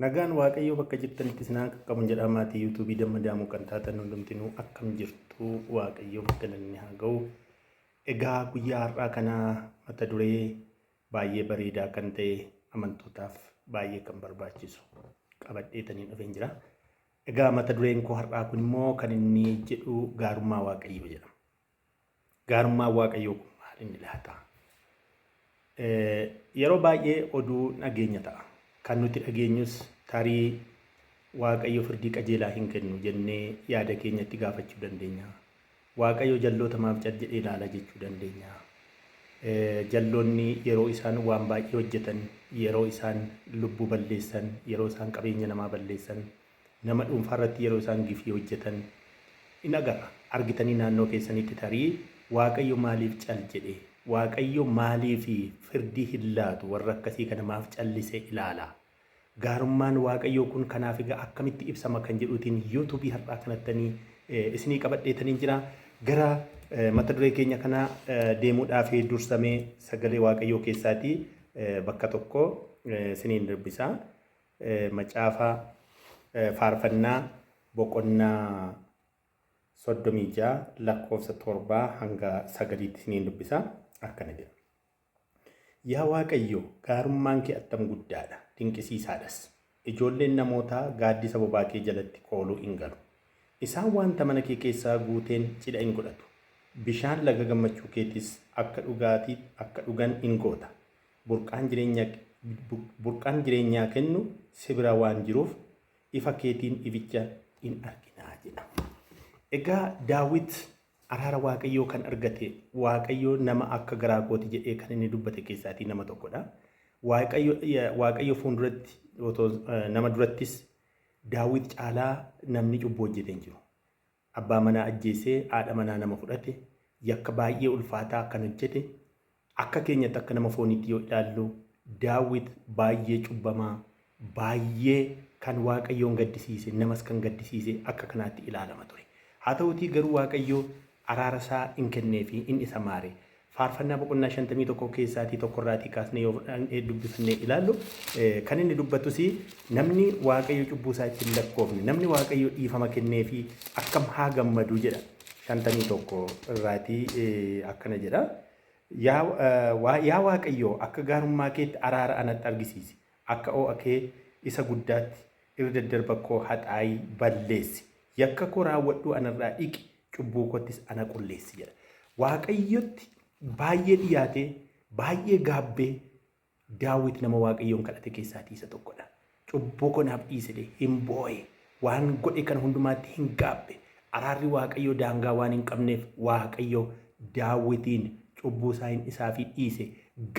Nagaan Waaqayyoo bakka jirtanitti isin haa qaqqabu jedhaa. Maatii yuutuubii Damma Daamuu kan taatan hundumtinuu akkam jirtu? Waaqayyoo galanni haa ga'u. Egaa guyyaa har'aa kana mata duree baay'ee bareedaa kan ta'e, amantootaaf baay'ee kan barbaachisu qabadheetaniin dhufeen jira. Egaa mata dureen koo har'aa kun immoo kan inni jedhu gaarummaa Waaqayyoo jedhama. Gaarummaan Waaqayyoo kun maal inni laata? Yeroo baay'ee oduu dhageenya ta'a. Kan nuti dhageenyus tarii Waaqayyo firdii qajeelaa hin kennu jennee yaada keenyatti gaafachuu dandeenya. Waaqayyo jalloota maaf cal jedhee ilaala jechuu dandeenya. Jalloonni yeroo isaan waan baay'ee hojjetan, yeroo isaan lubbuu balleessan, yeroo isaan qabeenya namaa balleessan, nama dhuunfaa irratti yeroo isaan gifii hojjetan in agarra. Argitanii naannoo keessanitti tarii Waaqayyo maaliif cal jedhe? Waaqayyo maaliif firdii hin laatu? Warra akkasii kana maaf callisee ilaala? Gaarummaan Waaqayyoo kun kanaaf egaa akkamitti ibsama kan jedhuutiin yuutuubii har'aa kanattanii isinii qabadheetaniin jira. Gara mata duree keenya kana deemuudhaaf dursamee sagalee Waaqayyoo keessaatii bakka tokko isiniin dubbisa. Macaafa Faarfannaa boqonnaa 36 lakkoofsa 7 hanga 9tti isiniin dubbisa. Akkana jedha. Yaa Waaqayyo, gaarummaan kee attam guddaadha, dinqisiisaadhas! Ijoolleen namootaa gaaddisa bobaa kee jalatti kooluu in galu. Isaan wanta mana kee keessaa guuteen cidha in godhatu. Bishaan laga gammachuu keetiis akka dhugaatii akka dhugan in goota. Burqaan jireenya burqaan jireenyaa kennu si bira waan jiruuf, ifa keetiin ificha in argina jedha. Egaa Daawit araara Waaqayyoo kan argate, Waaqayyo nama akka garaa kooti jedhee kan inni dubbate keessaatii nama tokkodha. Waaqayyo fuulduratti otoo nama durattis Daawit caalaa namni cubbuu hojjete hin jiru. Abbaa manaa ajjeesee haadha manaa nama fudhate, yakka baay'ee ulfaataa kan hojjete, akka keenyatti akka nama fooniitti yoo ilaallu Daawit baay'ee cubbamaa, baay'ee kan Waaqayyoon gaddisiise, namas kan gaddisiise akka kanaatti ilaalama ture. Haa ta'uutii garuu Waaqayyo araara isaa in kenneefi, in isa maare. Faarfannaa boqonnaa 51 keessaatii tokkorraatii kaasnee yoo dubbifannee ilaallu, kan inni dubbatus namni Waaqayyo cubbuu isaa itti hin lakkoofne, namni Waaqayyo dhiifama kenneefi akkam haa gammadu jedha. 51 irraatii akkana jedha. Yaa Waaqayyo, akka gaarummaa keetti araara anatti argisiisi. Akka oo'a kee isa guddaatti irra daddarba koo haxaayii balleessi. Yakka koo raawwadhuu anarraa dhiqi, cubbuu koottis ana qulleessi jedha. Waaqayyotti baay'ee dhiyaatee, baay'ee gaabbee Daawit nama Waaqayyoon kadhate keessaatii isa tokkodha. Cubbuu koo naaf dhiisi jedhee hin boo'e. Waan godhe kana hundumaatti hin gaabbe. Araarri Waaqayyoo daangaa waan hin qabneef Waaqayyo Daawitiin cubbuu isaa hin isaafii dhiise.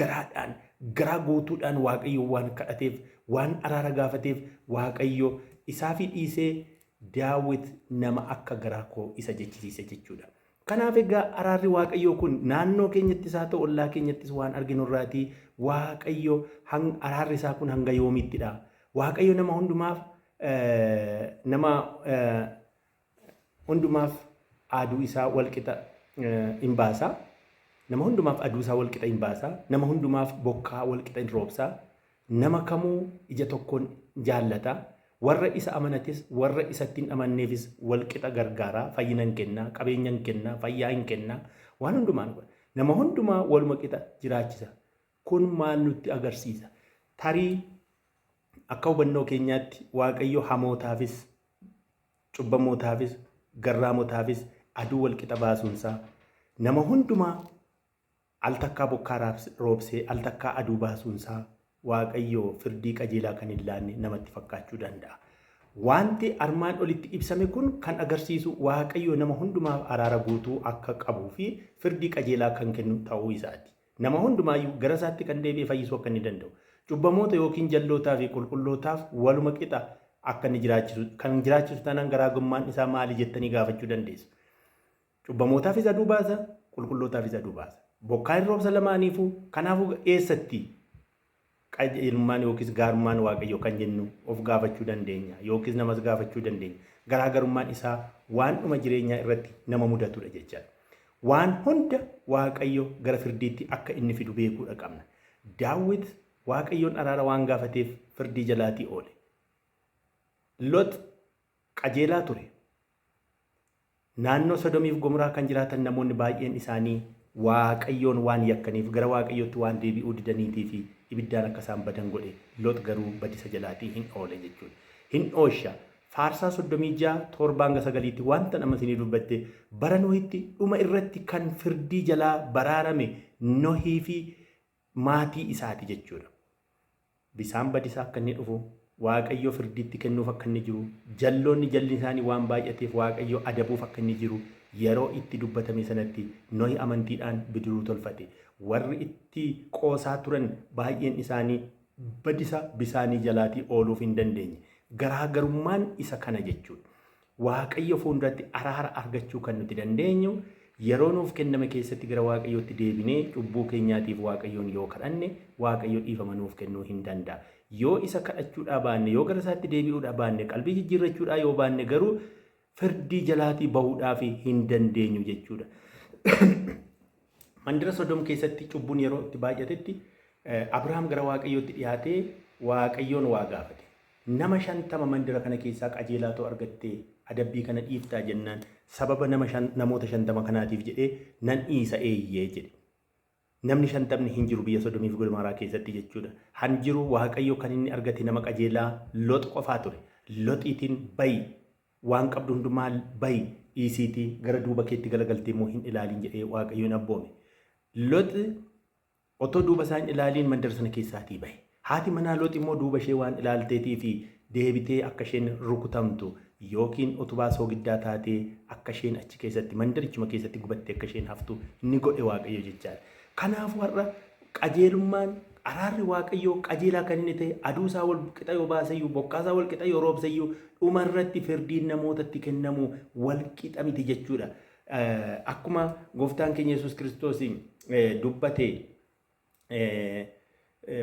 Garaadhaan, garaa guutuudhaan Waaqayyo waan kadhateef, waan araara gaafateef Waaqayyo isaafii dhiisee Daawit nama akka garaa koo isa jechisiise jechuudha. Kanaaf egaa araarri Waaqayyoo kun naannoo keenyattis haa ta'u ollaa keenyattis waan arginu irraatii Waaqayyo araarri isaa kun hanga yoomiittidha? Waaqayyo nama hundumaaf nama hundumaaf aduu isaa walqixa in baasa. Nama hundumaaf aduu isaa walqixa in baasa. Nama hundumaaf bokkaa walqixa in roobsa. Nama kamuu ija tokkoon jaallata. Warra isa amanates warra isatti hin amanneefis walqixa gargaara. Fayyina hin kenna, qabeenya hin kenna, fayyaa hin kenna. Waan hundumaan godha. Nama hundumaa waluma qixa jiraachisa. Kun maal nutti agarsiisa? Tarii akka hubannoo keenyaatti Waaqayyo hamootaafis, cubbamootaafis, garraamotaafis aduu walqixa baasuunsaa, nama hundumaa al takkaa bokkaa roobsee al takkaa aduu baasuunsaa Waaqayyo firdii qajeelaa kan hin laanne namatti fakkaachuu danda'a. Wanti armaan olitti ibsame kun kan agarsiisu Waaqayyo nama hundumaaf araara guutuu akka qabuu fi firdii qajeelaa kan kennu ta'uu isaati. Nama hundumaayyuu gara isaatti kan deebi'e fayyisuu akka inni danda'u. Cubbamoota yookiin jallootaa fi qulqullootaaf waluma qixa akka inni jiraachisu kan jiraachisu taanaan garaagarummaan isaa maali jettanii gaafachuu dandeessu. Cubbamootaafis aduu baasa, qulqullootaafis aduu baasa. Bokkaa hin roobsa lamaaniifuu. Kanaafuu eessatti qajeelummaan yookiis gaarummaan Waaqayyoo kan jennu of gaafachuu dandeenya yookiis namas gaafachuu dandeenya. Garaagarummaan isaa waan dhuma jireenyaa irratti nama mudatudha jechaadha. Waan hunda Waaqayyo gara firdiitti akka inni fidu beekuudha qabna. Daawit Waaqayyoon araara waan gaafateef firdii jalaatii oole. Lot qajeelaa ture. Naannoo Sodomiif Gomoraa kan jiraatan namoonni baay'een isaanii Waaqayyoon waan yakkaniif gara Waaqayyootti waan deebi'uu didaniitii fi ibiddaan akka isaan badan godhe. Lot garuu badisa jalaatii hin oole jechuudha. Hin oosha. Faarsaa 36, 7-9tti wanta nama isinii dubbatte bara Nohitti dhuma irratti kan firdii jalaa baraarame Nohii fi maatii isaati jechuudha. Bisaan badisaa akka inni dhufu, Waaqayyo firdiitti kennuuf akka inni jiru, jalloonni jalli isaanii waan baay'ateef Waaqayyo adabuuf akka inni jiru yeroo itti dubbatame sanatti Nohi amantiidhaan bidiruu tolfate. Warri itti qoosaa turan baay'een isaanii badisa bisaanii jalaatii ooluuf hin dandeenye. Garaagarummaan isa kana jechuudha. Waaqayyo fuulduratti araara argachuu kan nuti dandeenyu yeroo nuuf kenname keessatti gara Waaqayyootti deebinee cubbuu keenyaatiif Waaqayyoon yoo kadhanne Waaqayyo dhiifama nuuf kennuu hin danda'a. Yoo isa kadhachuudhaa baanne, yoo gara isaatti deebi'uudhaa baanne, qalbii jijjiirrachuudhaa yoo baanne garuu firdii jalaatii bahuudhaaf hin dandeenyu jechuudha. Mandara Sodom keessatti cubbuun yeroo itti baay'atetti Abrahaam gara Waaqayyootti dhiyaatee Waaqayyoon waa gaafate. Nama 50 mandara kana keessaa qajeelaatoo argattee adabbii kana dhiiftaa jennaan sababa nama namoota 50 kanaatiif jedhee nan dhiisa eeyyee jedhe. Namni 50ni hin jiru biyya Sodomiif Gomooraa keessatti jechuudha. Han jiru Waaqayyo kan inni argate nama qajeelaa Lox qofaa ture. Loxiitiin bayi waan qabdu hundumaa bayi dhiisiitii gara duuba keetti galagaltee immoo hin ilaalin jedhee Waaqayyoon abboome. Lox otoo duuba isaa hin ilaaliin mandara sana keessaatii bahe. Haati manaa Loox immoo duuba ishee waan ilaalteetii fi deebitee akka isheen rukutamtu yookiin utubaa soogiddaa taatee akka isheen achi keessatti mandarichuma keessatti gubattee akka isheen haftu ni godhe Waaqayyo jechaadha. Kanaafuu har'a qajeelummaan araarri Waaqayyoo qajeelaa kan inni ta'e aduu isaa wal qixa yoo baaseyyuu bokkaa isaa wal qixa yoo roobseyyuu dhumarratti firdiin namootatti kennamu wal qixa miti jechuudha. Akkuma gooftaan keenya Yesuus Kiristoos dubbate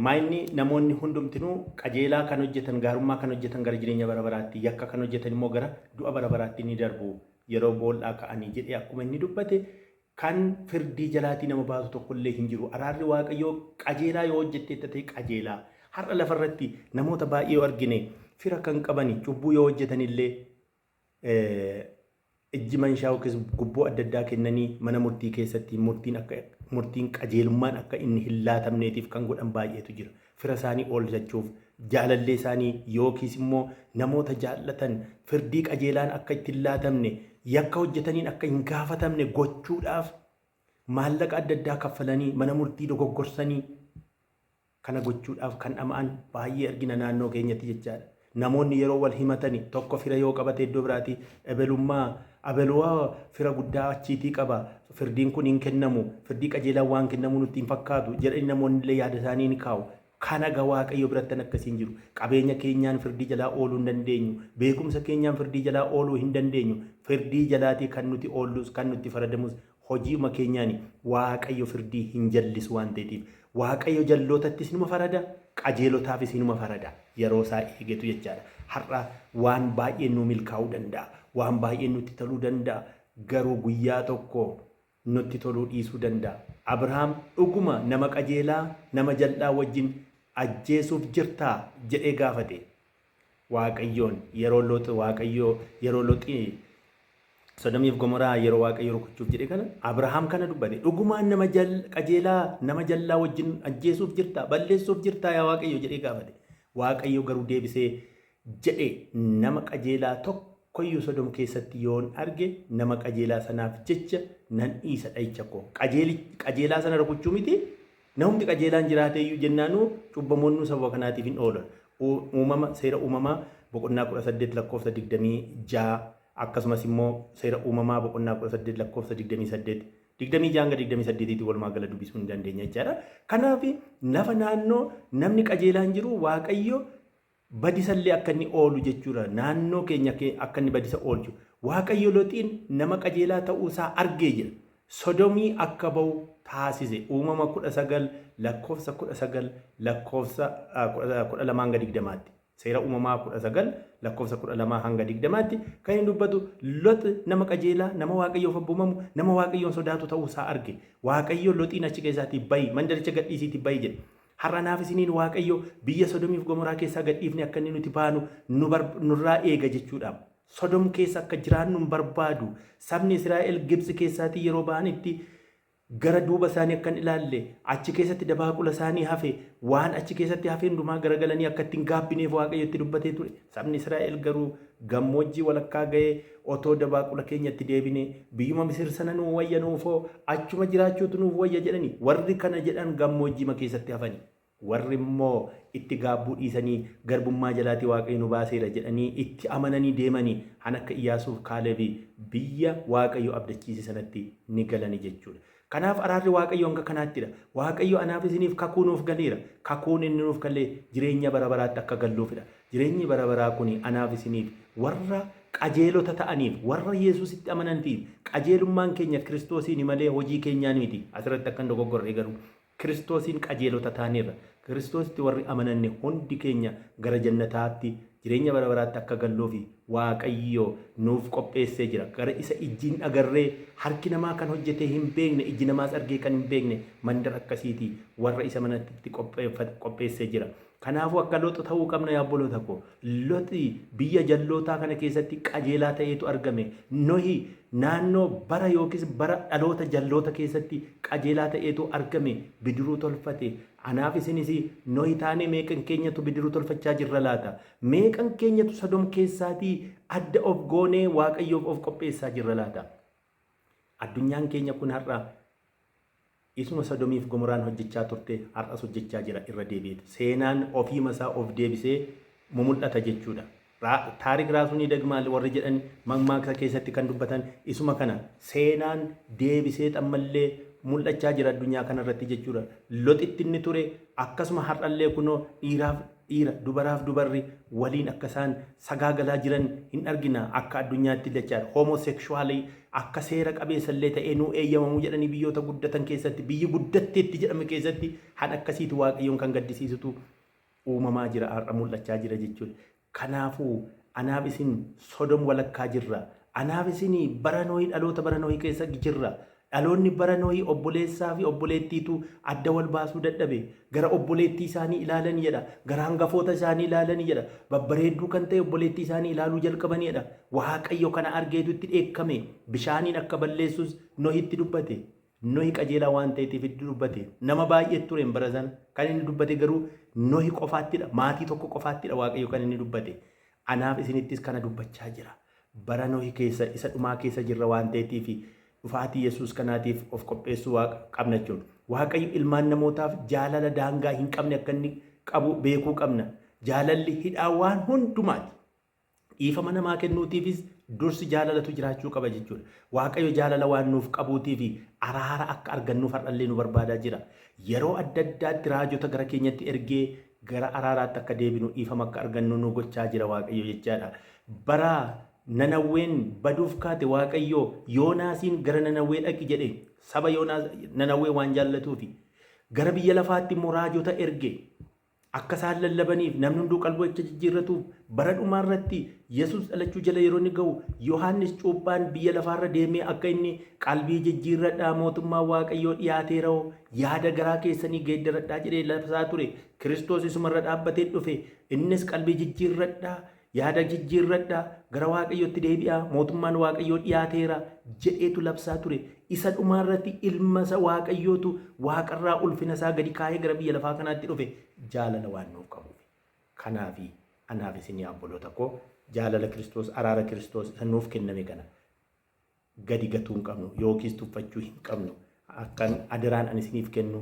maayinni namoonni hundumtinuu qajeelaa kan hojjetan gaarummaa kan hojjetan gara jireenya bara baraatti yakka kan hojjetan immoo gara du'a bara baraatti ni darbu yeroo boollaa ka'anii jedhee akkuma inni dubbate kan firdii jalaatii nama baasu tokkollee hin jiru. Araarri Waaqayyoo qajeelaa yoo hojjetteetta ta'e qajeelaa. Har'a lafarratti namoota baay'ee yoo argine fira kan qabani cubbuu yoo hojjetanillee ijji manshaa yookiis gubboo adda addaa kennanii mana murtii keessatti murtiin akka murtiin qajeelummaan akka inni hin laatamneetiif kan godhan baay'eetu jira. Fira isaanii oolchachuuf jaalallee isaanii yookiis immoo namoota jaallatan firdii qajeelaan akka itti hin laatamne yakka hojjetaniin akka hin gaafatamne gochuudhaaf maallaqa adda addaa kaffalanii mana murtii dogoggorsanii kana gochuudhaaf kan dhama'an baay'ee argina naannoo keenyatti jechaadha. Namoonni yeroo wal himatani tokko fira yoo qabate iddoo biraati ebelummaa abeluwaa fira guddaa achiitii qaba firdiin kun hin kennamu firdii qajeelaan waan kennamu nutti hin fakkaatu jedhanii namoonni illee yaada isaanii ni kaa'u. Kana ga Waaqayyo biratti akkasiin jiru. Qabeenya keenyaan firdii jalaa ooluu hin dandeenyu. Beekumsa keenyaan firdii jalaa ooluu hin dandeenyu. Firdii jalaatii kan nuti oollus kan nutti faradamus hojiima keenyaani. Waaqayyo firdii hin jallisu waan ta'eetiif. Waaqayyo jallootattis numa farada, qajeelotaafis numa farada. Yeroo isaa eegetu jechaadha. Har'a waan baay'een nu milkaa'uu danda'a. Waan baay'een nutti toluu danda'a. Garuu guyyaa tokko nutti toluu dhiisuu danda'a. Abrahaam dhuguma nama qajeelaa nama jal'aa wajjin ajjeesuuf jirtaa jedhee gaafate. Waaqayyoon yeroo Loox Waaqayyo yeroo Looxi Sodomiif Gomoraa yeroo Waaqayyo rukuchuuf jedhe kana Abrahaam kana dubbate. Dhugumaan nama qajeelaa nama jallaa wajjin ajjeesuuf jirtaa balleessuuf jirtaa yaa Waaqayyo jedhee gaafate. Waaqayyo garuu deebisee jedhe nama qajeelaa tokkoyyuu Sodom keessatti yoon arge nama qajeelaa sanaaf jecha nan dhiisa dha'icha koo. Qajeelaa sana rukuchuu miti namumti qajeelaan jiraate iyyuu jennaanuu cubbamoonnuu sababa kanaatiif hin oolan. Uumama seera uumamaa boqonnaa 18 lakkoofsa 26 akkasumas immoo seera uumamaa boqonnaa 18 lakkoofsa 28 26 hanga 28tti walumaa gala dubbisuu ni dandeenya jechaadha. Kanaaf lafa naannoo namni qajeelaan jiru Waaqayyo badisallee akka inni oolu jechuudha. Naannoo keenya akka inni badisa oolchu. Waaqayyo Loxiin nama qajeelaa ta'uusaa argee jira. Sodomii akka ba'u taasise. Uumama 19 lakkoofsa 19 lakkoofsa 12 hanga 20tti. Seera uumamaa 19 lakkoofsa 12 hanga 20tti kan inni dubbatu Lox nama qajeelaa, nama Waaqayyoof abboomamu, nama Waaqayyoon sodaatu ta'uusaa arge. Waaqayyo Loxiin achi keessaatii bayi, mandaricha gadhiisiitii bayi jedhe. Har'a naaf isiniin Waaqayyo biyya Sodomiif Gomoraa keessaa gadhiifne akka inni nuti baanu nurraa eega jechuudha. Sodom keessa akka jiraannu hin barbaadu. Sabni Israa'el Gibxi keessaatii yeroo ba'anitti gara duuba isaanii akka hin ilaalle, achi keessatti dabaaqula isaanii hafe, waan achi keessatti hafe hundumaa garagalanii akka itti hin gaabbineef Waaqayyo itti dubbatee ture. Sabni Israa'el garuu gammoojjii walakkaa ga'ee otoo dabaaqula keenyatti deebinee biyyuma Misir sana nuu wayya nuufoo achuma jiraachuutu nuuf wayya jedhani. Warri kana jedhan gammoojjiima keessatti hafani. Warri immoo itti gaabbuu dhiisanii garbummaa jalaatii Waaqayyo nu baaseera jedhanii itti amananii deemani han akka Iyyaasuuf Kaalebi biyya Waaqayyo abdachiise sanatti ni galani jechuudha. Kanaaf araarri Waaqayyo hanga kanaattidha. Waaqayyo anaaf isiniif kakuu nuuf galeera. Kakuun inni nuuf gale jireenya bara baraatti akka galluufidha. Jireenyi bara baraa kuni anaaf isiniif warra qajeelota ta'aniif, warra Yesuusitti amanantiif, qajeelummaan keenya Kiristoosiini malee hojii keenyaan miti. Asirratti akka hin dogoggorre garuu Kiristoosiin qajeelota taaneerra. Kiristoositti warri amananne hundi keenya gara jannataatti, jireenya bara baraatti akka galluufi Waaqayyo nuuf qopheessee jira. Gara isa ijji hin agarree, harki namaa kan hojjetee hin beekne, ijji namaas argee kan hin beekne mandara akkasiiti warra isa manatti qopheessee jira. Kanaafuu akka Lox ta'uu qabna yaa obboloota koo. Loxi biyya jallootaa kana keessatti qajeelaa ta'eetu argame. Nohi naannoo bara yookiis bara dhaloota jalloota keessatti qajeelaa ta'eetu argame. Bidiruu tolfate. Anaaf isinis Nohi taanee meeqan keenyatu bidiruu tolfachaa jirra laata? Meeqan keenyatu Sodom keessaatii adda of goonee Waaqayyoof of qopheessaa jirra laata? Addunyaan keenya kun har'a Isuma Sodomiif Gomoraan hojjechaa turte har'as hojjechaa jira irra deebi'eet. Seenaan ofiima isaa of deebisee mumul'ata jechuudha. Taarik raasuun yidagmaal warri jedhan mammaaksa keessatti kan dubbatan isuma kana. Seenaan deebiseet ammallee mul'achaa jira addunyaa kanarratti jechuudha. Loxitti inni ture akkasuma har'allee kunoo dhiiraaf dhiira, dubaraaf dubarri waliin akka isaan sagaagalaa jiran hin argina akka addunyaatti jechaadha. Homosexually akka seera qabeessa illee ta'ee nuu eeyyamamu jedhanii biyyoota guddatan keessatti, biyyi guddatteetti jedhame keessatti han akkasiitu Waaqayyoon kan gaddisiisutu uumamaa jira, har'a mul'achaa jira jechuudha. Kanaafuu anaaf isin Sodom walakkaa jirra. Anaaf isin bara Nohii dhaloota bara Nohii keessa jirra. Dhaloonni bara Nohii obboleessaa fi obboleettiitu adda wal baasuu dadhabe. Gara obboleettii isaanii ilaalani jedha. Gara hangafoota isaanii ilaalani jedha. Babbareedduu kan ta'e obboleettii isaanii ilaaluu jalqabani jedha. Waaqayyo kana argeetu itti dheekkame. Bishaaniin akka balleessus Nohitti dubbate. Nohi qajeelaa waan ta'eetiif itti dubbate. Nama baay'ee tureen bara sana. Kan inni dubbate garuu Nohi qofaattidha. Maatii tokko qofaattidha Waaqayyo kan inni dubbate. Anaaf isinittis kana dubbachaa jira. Bara Nohi keessa isa dhumaa keessa jirra waan ta'eetiif dhufaatii Yesuus kanaatiif of qopheessuu qabna jechuudha. Waaqayyo ilmaan namootaaf jaalala daangaa hin qabne akka inni qabu beekuu qabna. Jaalalli hidhaa waan hundumaati. Dhiifama namaa kennuutiifis dursi jaalalatu jiraachuu qaba jechuudha. Waaqayyo jaalala waan nuuf qabuutiif araara akka argannuuf har'allee nu barbaadaa jira. Yeroo adda addaatti raajota gara keenyatti ergee gara araaraatti akka deebinu dhiifama akka argannu nu gochaa jira Waaqayyo jechaadha. Bara Nanawween baduuf kaate Waaqayyo Yoonaasiin gara Nanawwee dhaqi jedhe saba Yoonaas Nanawwee waan jaallatuufi. Gara biyya lafaatti immoo raajota erge. Akka isaan lallabaniif, namni hunduu qalbii akka jijjiirratuuf, bara dhumaa irratti Yesuus dhalachuu jala yeroo inni ga'u, Yohaannis cuuphaan biyya lafaarra deemee akka inni qalbii jijjiirradhaa mootummaan Waaqayyoo dhiyaateera'oo yaada garaa keessanii geeddaradhaa jedhee labsaa ture. Kiristoos isumarra dhaabbatee dhufe. Innis qalbii jijjiirradhaa, yaada jijjiirradhaa, gara Waaqayyootti deebi'aa, mootummaan Waaqayyoo dhiyaateera jedheetu labsaa ture. Isa dhumaa irratti ilma isa Waaqayyootu waaqarraa ulfina isaa gadi kaa'ee gara biyya lafaa kanaatti dhufe jaalala waan nuuf qabuuf. Kanaafi anaaf isin yaa obboloota koo jaalala Kiristoos, araara Kiristoos isa nuuf kenname kana gadi gatuu hin qabnu yookiis tuffachuu hin qabnu. Akkan adaraan ani isiniif kennu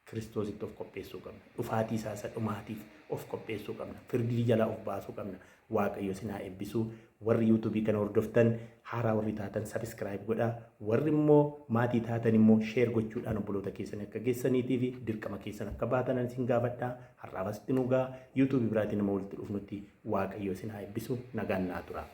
Kiristoositti of qopheessuu qabna. Dhufaatii isaa isa dhumaatiif of qopheessuu qabna. Firdii jalaa of baasuu qabna. Waaqayyo isin haa eebbisu. Warri yuutuubii kana hordoftan haaraa warri taatan sabiskiraayib godhaa. Warri immoo maatii taatan immoo sheer gochuudhaan obboloota keessan akka geessaniitii fi dirqama keessan akka baatan isin gaafadha. Har'aaf asitti nu ga'a. Yuutuubii biraatiin nama walitti dhufnutti Waaqayyo isin haa eebbisu. Nagaan naa tura.